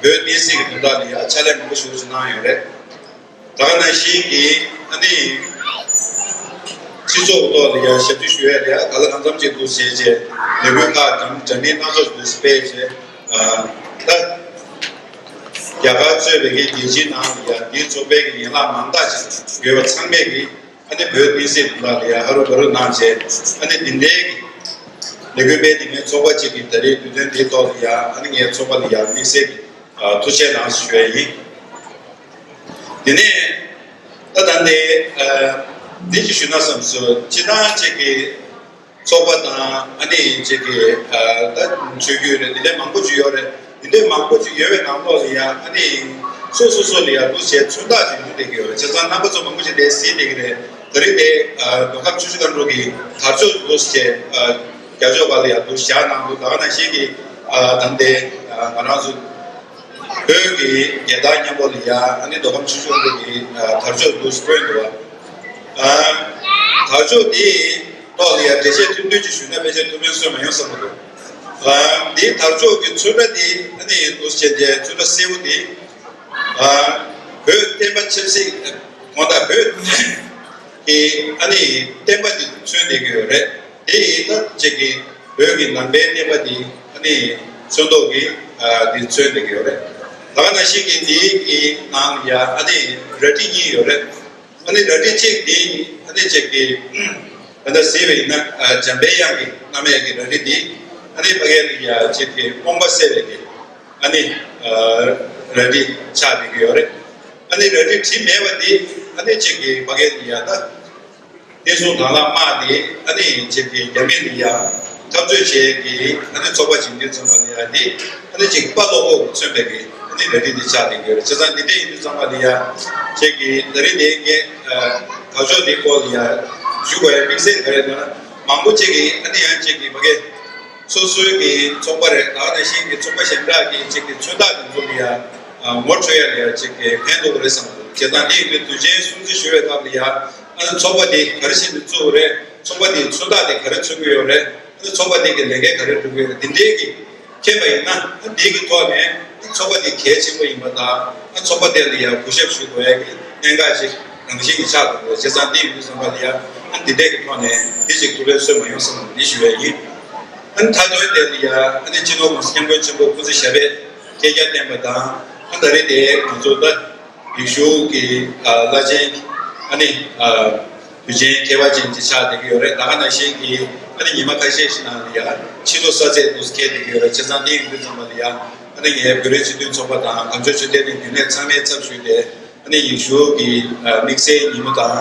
བོད་གནས་སྲིད་ཀྱི་དོན་དག་ལ་ཡ་ཕྱག་ལས་མང་པོ་ཞེ་པོ་ཅིག་གནང་ཡོད་རེད། ད་ག་ནང་བཞིན་གྱི་ཨ་ནི་སྤྱི་ཚོགས་ཐོག་ལ་ཡང་ཞབས་ཕྱི་ཞུ་ཡ་ལ་ཡང་ག་ལ་གང་འཚམ་ཅིག་འདུག་བྱས་རྗེས་ལས་འགུལ་ཁག་འདྲ་མིན་སྣ་ཚོགས་འདུག་སྤེལ་རྗེས་ཨ་ད་རྒྱ་གར་གཙོས་པའི་གི་རྒྱལ་སྤྱིའི་ནང་ལ་ཡང་འདིའི་ཚོགས་པའི་གི་ཡན་ལག་མང་དག་ཅིག་ཡོད་པ་ཚང་མས་གི་ཨ་ནི་བོད་གནས་སྲིད་དོན་དག་ལ་ཡང་ཧ་རུ་བ་རུ་གནང་རྗེས་ཨ་ནི་འདི་འདྲའི་གི་ལས་འགུལ་སྤེལ་དེ་ངའི་ཚོགས་པ་གཅིག་གི་ད་རེས་དུས་སྟོན་འདིའི་ཐོག་ལ་ཡང་ཨ་ནི་ངའི་ཚོགས་པ་ལ་ཡང་དམིགས་བསལ་གི་ཨ་ཐུགས་རྗེ་གནང་ཞུ་ཡ་ཡིན། དེ་ནས་ད་ད་ལྟའི་ཨ་འདི་ཅིག་ཞུས་ན་བསམ་སོང་། སྤྱིར་བཏང་ཅིག་གི་ཚོགས་པ་དང་ཨ་ནི་ཅིག་གི་ཨ་ད་ཆོས་བརྒྱུད་རེད། དེ་འདྲའི་མང་པོ་ཅིག་ཡོད་རེད། དེ་འདྲའི་མང་པོ་ཅིག་ཡོད་པའི་ནང་ལོགས་ལ་ཡང་ཨ་ནི་སོ་སོ་སོ་ལ་ཡང་འདུ་བྱེད་མཚོན་རྟགས་ཅིག་ཡོང་བསྡད་ཀྱི་ཡོད་རེད། བྱས་ཙང་རྣམ་པ་ཚོ་མང་པོ་ཅིག་དེ་གཟིགས་བསྡད་ཀྱི་རེད། ད་རེས་དེ་ཨ་མདོ་ཁམས་ཆུ་བཞི་སྒང་དྲུག་གི་དར་ལྕོག་འདུ་བྱེད་ཨ་རྒྱ་ཕྱོགས་སྒང་ལ་ཡང་འདུ་བཞག་གནང་འདུག་ད་ག་ནང་བཞིན་གྱི་ཨ་ད་ལྟའི་ཨ་ང་རང་ཚོ་བོད་ཀྱི་རྒྱལ་དར་མཉམ་པོ་ལ་ཡ་ཨ་ནི་མདོ་ཁམས་ཆུ་བཞི་སྒང་དྲུག་གི་ཨ་དར་ལྕོག་འདུག་བསྐོན་འདུག་བ། ཨ་དར་ལྕོག་དེའི་ཐོག་ལ་ཡ་འགྲེལ་བཤད་ཐུང་ཐུང་ཅིག་ཞུས་ན་ཕལ་ཆེར་ཐུགས་ཕན་གསོས་མ་ཡོང་བསམ་གྱི་འདུག་ཨ་འདིའི་དར་ལྕོག་གི་ཚོན་ཁྲ་དེ་ཨ་ནི་འདུག་བྱས་ཏེ་ཚོན་ཁྲ་སེར་པོ་དེ་ཨ་བོད་བསྟན་པ་ཆབ་སྲིད་དགོངས་དག་བོད་ཀྱི་ཨ་ནི་བསྟན་པ་དེ་མཚོན་བསྡད་ཀྱི་ཡོད་རེད། དེ་ཡིས་ད་ཅིག་གི་བོད་ཀྱི་ནང་པའི་བསྟན་པ་འདི་ཨ་ནི་མཚོན་ཐོག་གི་ཨ་འདི་མཚོན་བསྡད་ཀྱི་ཡོད་རེད། ད་ག་ནང་བཞིན་གྱི་འདིའི་གི་ནང་ཡ་ཨ་ནི་རལ་གྲི་གཉིས་ཡོད་རེད། ཨ་ནི་རལ་གྲི་གཅིག་འདི་ཨ་ནི་ཅིག་གི་ད་ལྟ་གཟིགས་པ་ཡིན་ན་ཨ་འཇམ་དཔལ་དབྱངས་ཀྱི་བསྣམས་ཡས་ཀྱི་རལ་གྲི་འདི་ཨ་ནི་ཕ་གིར་ཡ་ཅིག་གི་རྨོངས་པ་སེལ་བའི་གི་ཨ་ནི་ཨ་རལ་གྲི་ཆགས་བསྡད་ཀྱི་ཡོད་རེད། ཨ་ནི་རལ་གྲི་གྲི་མེད་པ་འདི་ཨ་ནི་ཅིག་གི་ཕ་གིར་ཡ་ད། བསྟན་སྲུང་དང་བླངས་དམག་དེ་ཨ་ནི་བྱེད་ཀྱི་རྒྱ་མི་ལ་ཡང་འཐབ་རྩོད་བྱེད་ཀྱི་ཨ་ནི་ཚོགས་པ་བྱེད་དུས་ཙམ་པ་ལ་ཡང་དེ་ཨ་ནི་ཅིག་དཔའ་བློ་ཁོག་མཚོན་པའི་གི་ཨ་ནི་རལ་གྲི་དེ་ཆགས་བསྡད་ཀྱི་ཡོད་རེད། བྱས་ཙང་འདི་འདྲ་ཡིན་དུས་ཙམ་པ་ལ་ཡང་བྱེད་ཀྱི་ད་རེས་དེ་ངས་དར་ལྕོག་འདི་སྐོར་ལ་ཡང་ཞུ་དགོས་ཡ་དམིགས་བསལ་ག་རེ་ལབ་ན་མང་པོ་ཅིག་གིས་ཨ་ནི་ཡང་ཅིག་གི་མ་གི་སོ་སོའི་གི་ཚོགས་པ་རེད། ད་ནང་བཞིན་གི་ཚོགས་པ་གཞན་དག་གི་ཅིག་གི་མཚོན་རྟགས་དེ་ཚོ་ལ་ཡང་ངོ་འཕྲོད་ཡ་ལ་ཡང་ཅིག་གི་ཕན་ཐོགས་རེད་བསམ་འདུག་བྱས་ཙང་འདི་ཡིན་དུས་དུས་ཆེན་སྲུང་བརྩི་ཞུ་བའི་སྐབས་ལ་ཡང་། ཨ་ནི་ཚོགས་པ་དེ་ག་རེ་བྱས་ནས་བཙུགས་པ་རེད། ཚོགས་པ་དེའི་མཚོན་རྟགས་དེ་ག་རེ་མཚོན་གྱི་ཡོད་རེད། ཨ་ནི་ཚོགས་པ་དེ་གི་ལས་འགན་ག་རེ་སྒྲུབ་ཀྱི་ཡོད་རེད། དེ་འདྲའི་གི་མཁྱེན་པ་ཡིན་ན་ཨ་འདི་གི་ཐོག་ནས་ཨ་ཚོགས་པ་དེ་གལ་ཆེན་པོ་ཡིན་པ་དང་ཨ་ཚོགས་པ་དེ་ལ་ཡང་གུས་ཞབས་ཞུ་དགོས་ཡ་གི་གནད་འགག་ཅིག་རང་བཞིན་གྱི་ཆགས་འགྲོ་གི་རེད། བྱས་ཙང་འདི་ཡིན་དུས་ཙམ་པ་ལ་ཡང་ཨ་འདི་འདྲའི་གི་ཐོག་ནས་འདི་ཅིག་ཐུགས་ཕན་གསོས་མ་ཡོང་བསམ་འདི་ཞུ་ཡ་ཡིན། ཨ་ནི་མཐའ་དོན་དེ་ལ་ཡང་ཨ་ནི་སྤྱི་ནོར་༸གོང་ས་༸སྐྱབས་མགོན་ཆེན་པོ་སྐུ་ཚེ་ཞབས་པད་བསྐལ་བརྒྱར་བརྟན་པ་དང་ཨ་ད་རེས་དེ་ང་ཚོ་ད། ཡེ་ཤུ་གི་ཨ་བླ་ཆེན་ཨ་ནི་ཨ་དུས་ཆེན་ཁྱད་པར་ཅན་ཅིག་ཆགས་བསྡད་ཀྱི་ཡོད་རེད། ད་ག་ནང་བཞིན་གྱི་ཨ་ནི་ཉི་མ་ཁ་ཤས་ཤིག་ནང་ལ་ཡང་ཕྱི་ལོ་གསར་ཚེས་འདུག་སེ་འཁེལ་བསྡད་ཀྱི་ཡོད་རེད། བྱས་ཙང་འདི་ཡིན་དུས་ཙམ་པ་ལ་ཡང་ཨ་ནི་ངས་བོད་རིགས་སྤྱི་མཐུན་ཚོགས་པ་དང་གངས་ལྗོངས་ཆོས་ལྡན་གླིང་རྒྱུན་ལས་ཚང་མའི་ཚབ་ཞུས་ཏེ་ཨ་ནི་ཡེ་ཤུ་གི་ཨ་དམིགས་བསལ་ཉིན་མོ་དང་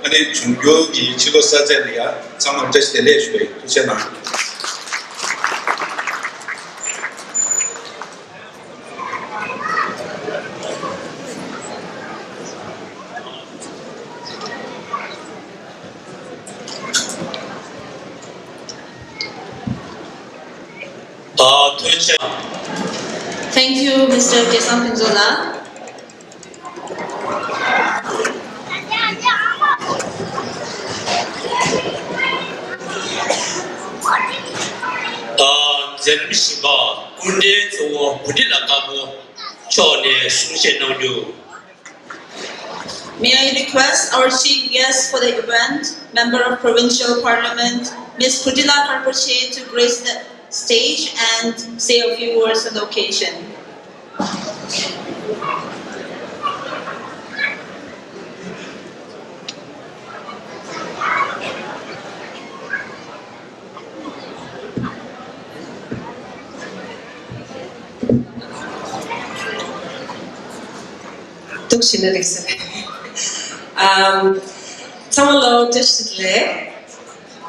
ཨ་ནི་འབྱུང་འགྱུར་གྱི་ཕྱི་ལོ་གསར་ཚེས་ལ་ཡང་ཚང་མར་བཀྲ་ཤིས་བདེ་ལེགས་ཞུ་བའི་ཐུགས་རྗེ་གནང་། ད་ཐོས་ཆེན། Thank you, Mister Khesan Phunzawla. ད་འཛེམ་བཞིན་པ་སྐུ་མགྲོན་གཙོ་བོ་བུ་ཁྲིད་ལ་དཀར་པོ་མཆོག་ནས་གསུང་བཤད་གནང་རྒྱུ། May I request our chief guest for the event, Member of Provincial Parliament, Miss Putila Karpoche, to grace the stage and say a few words on the occasion. ཐུགས་རྗེ་གནང་། ལེགས་སོ། ཨམ། ཚང་མ་ལ་བཀྲ་ཤིས་བདེ་ལེགས།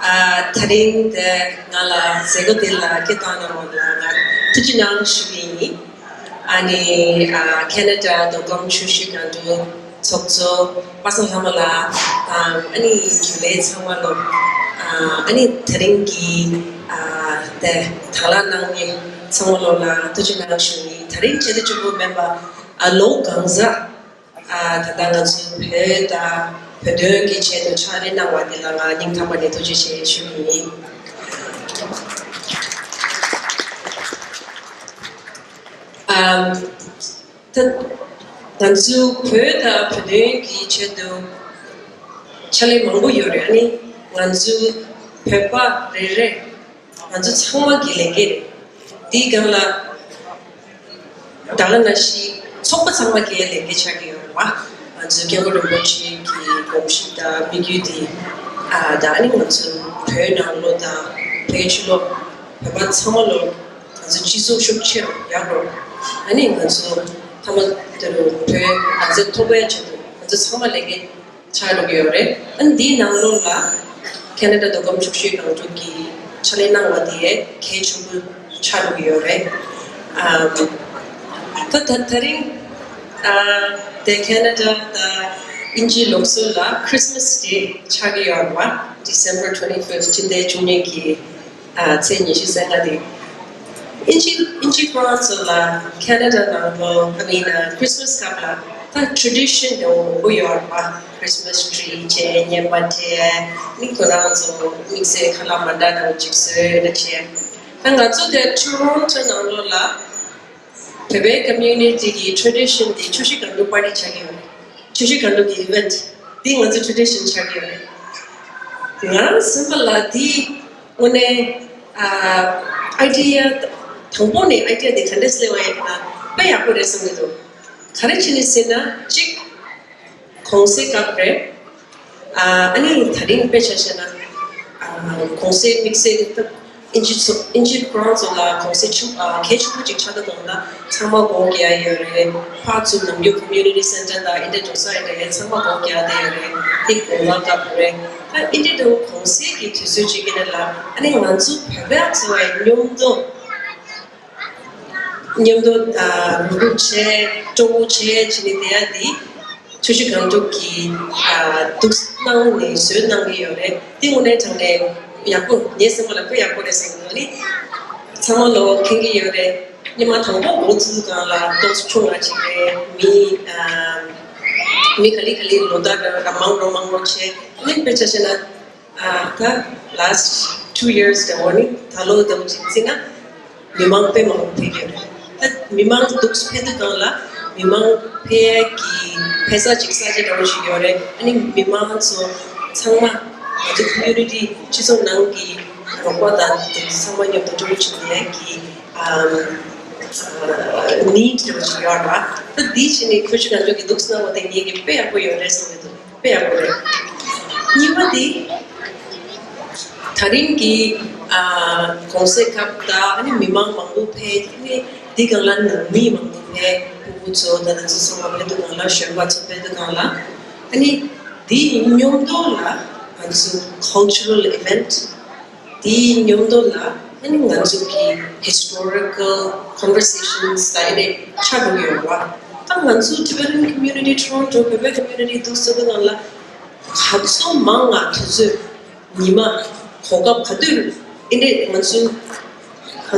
ཨ། ད་རིང་འདིར་ང་ལ་མཛད་སྒོ་འདི་ལ་སྐད་བཏང་གནང་བ་ལ་ང་ཐུགས་རྗེ་གནང་ཞུ་གི་ཡིན། ཨ་ནི་ཨ་ཁེ་ན་ཌ་མདོ་ཁམས་ཆུ་བཞི་སྒང་དྲུག་ཚོགས་གཙོ་པ་སངས་ལྷ་མོ་ལགས་དང་ཨ་ནི་རྒྱུན་ལས་ཚང་མ་ལ་ཨ་ ཨ་ནི་དེ་རིང་གི་ཨ་དེ་དང་བླངས་གནང་མཁན་ཚང་མ་ལོ་ལ་ཐུགས་རྗེ་གནང་ཞུ་ཡིན། དེ་རིང་བྱེད་དུ་བཅུག་པ་མིན་པ་ཨ་ལོ་གང་ཟག་ཨ་ད་ལྟ་ང་ཚོའི་བོད་དང་བོད་དོན་གྱི་ཆེད་དུ་ཕྱག་ལས་གནང་བ་དེ་ལ་ང་སྙིང་ཐག་པ་ནས་ཐུགས་རྗེ་ཆེ་ཞུ་གི་ཡིན། ཨ་ད་ང་ཚོའི་བོད་དང་བོད་དོན་གྱི་ཆེད་དུ་ཕྱག་ལས་མང་པོ་ཡོད་རེད། ཨ་ནི་ང་ཚོའི་བོད་པ་རེ་རེ་ང་ཚོ་ཚང་མ་གི་ལས་འགན་རེད། དེའི་སྒང་ལ་ད་ག་ནང་བཞིན་ཚོགས་པ་ཚང་མ་གི་ལས་འགན་ཆགས་ཀྱི་ཡོད་རེད་བ། ང་ཚོའི་སྐྱབས་མགོན་རིན་པོ་ཆེ་གི་དགོངས་གཞི་དང་དམིགས་ཡུལ་དེ་ཨ་ད་ཨ་ནི་ང་ཚོ་བོད་ནང་ལོགས་དང་བོད་ཕྱི་ལོགས་བོད་པ་ཚང་མ་ལོ་ང་ཚོ་སྤྱི་ཚོགས་ཤུགས་ཆེ་རུ་ཡག་རུ། ཨ་ནི་ང་ཚོ་ཐ་མ་དེ་རུ་བོད་ང་ཚོ་ཐོབ་པའི་ཆེད་དུ་ང་ཚོ་ཚང་མ་ལས་འགན་ཆགས་འགྲོ་གི་ཡོད་རེད། ཨ་ནི་འདིའི་ནང་ལོགས་ལ་ཁེ་ན་ཌ་མདོ་ཁམས་ཕྱུགས་ཤིང་སྒང་དྲུག་གི་ཕྱག་ལས་གནང་བ་དེ་གལ་ཆེན་པོ་ཆགས་འགྲོ་གི་ཡོད་རེད། ཨ་ད་ད་དེ་རིང་ཨ་དེ་ཁེ་ན་ཌ་དང་དབྱིན་ཇིའི་ལུགས་སྲོལ་ལ་Christmas Day ཆགས་ཀྱི་ཡོད་རེད་བ། December twenty fifth སྤྱི་ཟླ་བཅུ་གཉིས་ཀྱི་ཨ་ཚེས་ཉི་ཤུ་རྩ་ལྔ་དེ། དབྱིན་ཇི་དབྱིན་ཇི་ཁོ་རང་ཚོ་ལ་ཁེ་ན་ཌ་ནང་ལོ་I mean Christmas སྐབས་ལ་ད་tradition དེ་འོ་མང་པོ་ཡོད་རེད་པ། Christmas tree བྱས། སྙེ་མ་སྤྲད། ནི་ཁོ་རང་ཚོ་དམིགས་བསལ་ཁ་ལག་མ་འདྲ་དང་ཅིག་བཟོས་ན་བྱས། ད་ང་ཚོ་དེ་Toronto ནང་ལོ་ལ་བོད་པའི་community གི་tradition དེ་ཆུ་བཞི་སྒང་དྲུག་པར་ཊི་ཆགས་ཀྱི་ཡོད་རེད། ཆུ་བཞི་སྒང་དྲུག་གི་event དེ་ང་ཚོ་tradition ཆགས་ཀྱི་ཡོད་རེད། ང་རང་སེམས་པ་ལ་དེ་དངོས་གནས་ཨ་idea དང་པོ་ནས་idea དེ་ག་འདྲས་སླེབས་པ་ཡིན་ན་དཔེ་ཡག་པོ་རེད་བསམ་གྱི་འདུག་ག་རེ་བྱས་ནས་ཟེར་ན་གཅིག་གུང་སེང་སྐབས་རེད། ཨ་ཨ་ནི་ད་རིང་དཔེ་ཆ་བཞག་ན་ཨ་གུང་སེང་དམིགས་བསལ་དེ་དབྱིན་ཇི་ཚོ་དབྱིན་ཇི་ཁོ་རང་ཚོ་ལ་གུང་སེང་ཆེན་ཨ་གལ་ཆེན་པོ་ཅིག་ཆགས་ཀྱི་འདུག་ན་ཚང་མ་སྒོ་རྒྱག་ཡོད་རེད། ཕར་ཚུར་ནམ་རྒྱུན་community center དང་ཨིན་ཌི་ཡ་འགྲོ་ས་ཨིན་ཌི་ཡ་ཚང་མ་སྒོ་རྒྱག་བསྡད་ཡོད་རེད། དེ་དགོང་དག་སྐབས་རེད། ད་ཨིན་ཌི་ཡ་འགྲོ་གུང་སེང་གི་དུས་ཚོད་ཅིག་ཡིན་ན་ལ་ཨ་ནི་ང་ཚོ་བོད་པ་ཚོ་བའི་མཉམ་དུ་མཉམ་དུ་ཨ་རུབ་རུབ་བྱས་སྤྲོ་བོ་བྱས་བྱས་ནས་བསྡད་ཡ་དེ་ཆུ་བཞི་སྒང་དྲུག་གི་ཨ་འདུག་གནང་ནས་བཟོས་གནང་གི་ཡོད་རེད། དེ་དངོས་གནས་དྲང་གནས་ཡག་པོ་ངའི་སེམས་པ་ལ་དཔེ་ཡག་པོ་རེད་བསམ་གྱི་འདུག་ཨ་ནི་ཚང་མ་ལོ་མཁྱེན་གྱི་ཡོད་རེད། ཉི་མ་དང་པོ་འགོ་ཚུགས་སྒང་ལ་ཏོག་ཙམ་ཆུང་བ་ཅིག་རེད། མི་ཨ་མི་ག་ལེ་ག་ལེ་ལོ་ཟླ་འདྲ་བ་མང་རུ་མང་རུ་བྱས། ཨ་ནི་དཔེ་ཆ་བཤད་ན། ཨ་ད་last two years དེ་འོ་ནི་ད་ལོ་དང་གཅིག་བརྩིས་ན་མི་མང་དཔེ་མང་པོ་ཕེབས་ཡོད་རེད། ད་མི་མང་འདུག་ཕེབས་དུས་སྒང་ལ་མི་མང་ཕེབས་ཡས་ཀྱི་ཕེབས་ས་ཅིག་ས་ཆ་འདྲ་བོ་ཞིག་ཡོད་རེད། ཨ་ནི་མི་མང་ཚོ་ཚང་མ་ང་ཚོ་community སྤྱི་ཚོགས་ནང་གི་རོགས་པ་དང་དེ་ཚང་མ་མཉམ་དུ་འགྲོ་བཞིན་ཡས་ཀྱི་ཨམ་ཨ་need འདྲ་བོ་ཞིག་ཡོད་རེད། ད་འདི་བྱས་ནས་ཁྱོད་ཚོ་ང་ཚོ་གི་འདུག་གནང་བ་དེ་ངེད་ཀྱི་དཔེ་ཡག་པོ་ཡོད་རེད་བསམ་གྱི་འདུག་དཔེ་ཡག་པོ་རེད། གཉིས་པ་དེ། ད་རིང་གི་ཨ་གུང་སེང་སྐབས་དང་ཨ་ནི་མི་མང་མང་པོ་ཕེབས་ནས་འདི་སྒང་ལ་ནང་མི་མང་པོ་ཕེབས། ཕྲུ་གུ་ཚོ་དང་ང་ཚོ་ཚང་མ་ཕེབས་དུས་སྒང་ལ་གཞོན་པ་ཚོ་ཕེབས་དུས་སྒང་ལ་ཨ་ནི་འདི་མཉམ་དུ་ལ་ང་ཚོ་cultural event དེའི་མཉམ་དུ་ལ་ཨ་ནི་ང་ཚོ་གི་historical conversations ད་ཨེ་རེད་ཆགས་འགྲོ་གི་ཡོད་རེད་བ། ད་ང་ཚོ་Tibetan community Toronto བོད་པའི་community འདུག་ཟེར་དུས་སྒང་ལ་ག་ཚོད་མང་ང་དུས་ཚོད་ཉི་མ་གོ་སྐབས་ག་དུས་ཨེ་འདྲས་ང་ཚོ་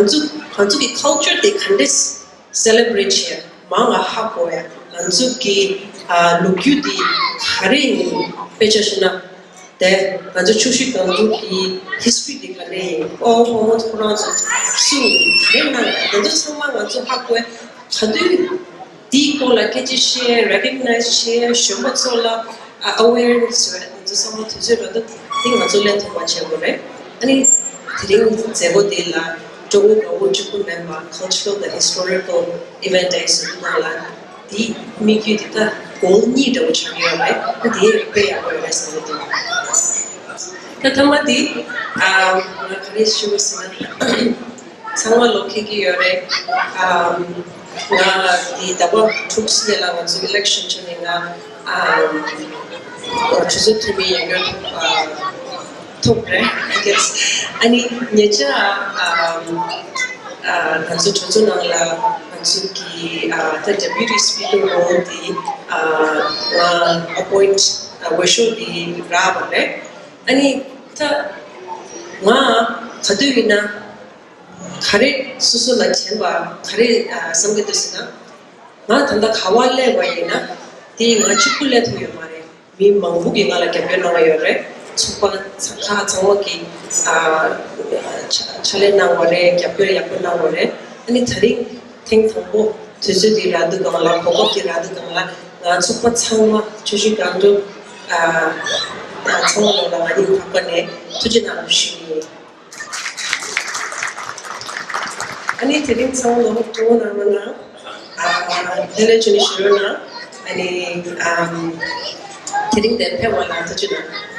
ང་ཚོ་ང་ཚོ་གི་culture དེ་ག་འདྲས་celebrate བྱས་མང་ང་ཧ་གོ་ཡ། ང་ཚོ་གི་ཨ་ལོ་རྒྱུས་དེ་ག་རེ་ཡིན། དཔེ་ཆ་བཞག་ན་དེ་ང་ཚོ་ཆུ་བཞི་སྒང་དྲུག་གི་history དེ་ག་རེ་ཡིན། ཨོ་ཧོ་ཧོ་ཁོ་རང་ཚོ་སུ་ཡིན། ག་རེ་གནང་ཡ། དེ་ཚོ་ཚང་མ་ང་ཚོ་ཧ་གོ་ཡ། ག་དུས་དེའི་སྐོར་ལ་སྐད་ཆ་བཤད། recognize བྱས། གཞོན་པ་ཚོ་ལ་ཨ་awareness བྱས། ང་ཚོ་ཚང་མ་དུས་ཚོད་རག་དུས་དེ་ང་ཚོ་ལས་ཐུབ་པ་བྱེད་དགོས་རེད། ཨ་ནི་དེ་རིང་མཛད་སྒོ་དེ་ལ་སྤྲོ་བོ་དགའ་བོ་གཅིག་པུ་མིན་པ་cultural དང་historical event ཨེ་ཟེར་དུས་སྒང་ལ་དེའི་དམིགས་ཡུལ་དེ་ད་གོང་གཉིས་འདྲ་བོ་ཆགས་ཡོད་རེད། ཨ་དེ་དཔེ་ཡག་པོ་ཡོད་རེད་བསམ་གྱི་འདུག་ད་མཐའ་མ་དེ་ཨ་ང་ག་རེ་ཞུ་དགོས་ཟེར་ན། ཚང་མ་ལོ་མཁྱེན་གྱི་ཡོད་རེད། ཨམ་ང་འདི་ཟླ་བ་དྲུག་ཙམ་ལ་ང་ཚོ་election བྱས་ནས་ང་ཨམ་གྲོས་ཚོགས་འཐུས་མི་ཡང་ཡོད་ཨ་ཐོབ་རེད། I guess ཨ་ནི་ཉེ་ཆར་ཨམ་ཨ་ང་ཚོ་གྲོས་ཚོགས་ནང་ལ་ང་ཚོ་གི་ཨ་ད་deputy speaker role འདི་ཨ་ང་appoint ཨ་འོས་ཤོག་འདི་རག་པ་རེད། ཨ་ནི་ད། ང་ག་དུས་ཡིན་ན་ག་རེ་སོ་སོ་ལ་དྲན་པ་ག་རེ་ཨ་བསམ་གྱི་འདུག་ཟེར་ན། ང་ད་ལྟ་ག་བ་སླེབས་པ་ཡིན་ན་དེ་ང་གཅིག་པུ་སླེབས་ཐུབ་ཡོད་མ་རེད། མི་མང་པོ་གིས་ང་ལ་རྒྱབ་སྐྱོར་གནང་བ་ཡོད་རེད། ཚོགས་པ་ཚ་ཁག་ཚང་མ་གིས་ཨ་ཕྱག་ཕྱག་ལས་གནང་བ་རེད། རྒྱབ་སྐྱོར་ཡག་པོ་གནང་བ་རེད། ཨ་ནི་ད་རིང་ཐེངས་དང་པོ་དུས་ཚོད་འདི་རག་དུས་སྒང་ལ་གོ་སྐབས་འདི་རག་དུས་སྒང་ལ་ང་ཚོགས་པ་ཚང་མ་ཆུ་བཞི་སྒང་དྲུག་ཨ་ཨ་ཚང་མ་ལོ་ལ་ང་གཉིས་ཕག་པ་ནས་ཐུགས་རྗེ་གནང་རོགས་ཞུ་ཡིན། ཨ་ནི་དེ་རིང་ཚང་མ་ལོ་སྤྲོ་བོ་གནང་རོགས་གནང་། ཨ་ལྷན་རྒྱས་ཚོ་ནས་ཞུ་རོགས་གནང་། ཨ་ནི་ཨམ་དེ་རིང་འདིར་ཕེབས་པ་ལ་ཐུགས་རྗེ་གནང་།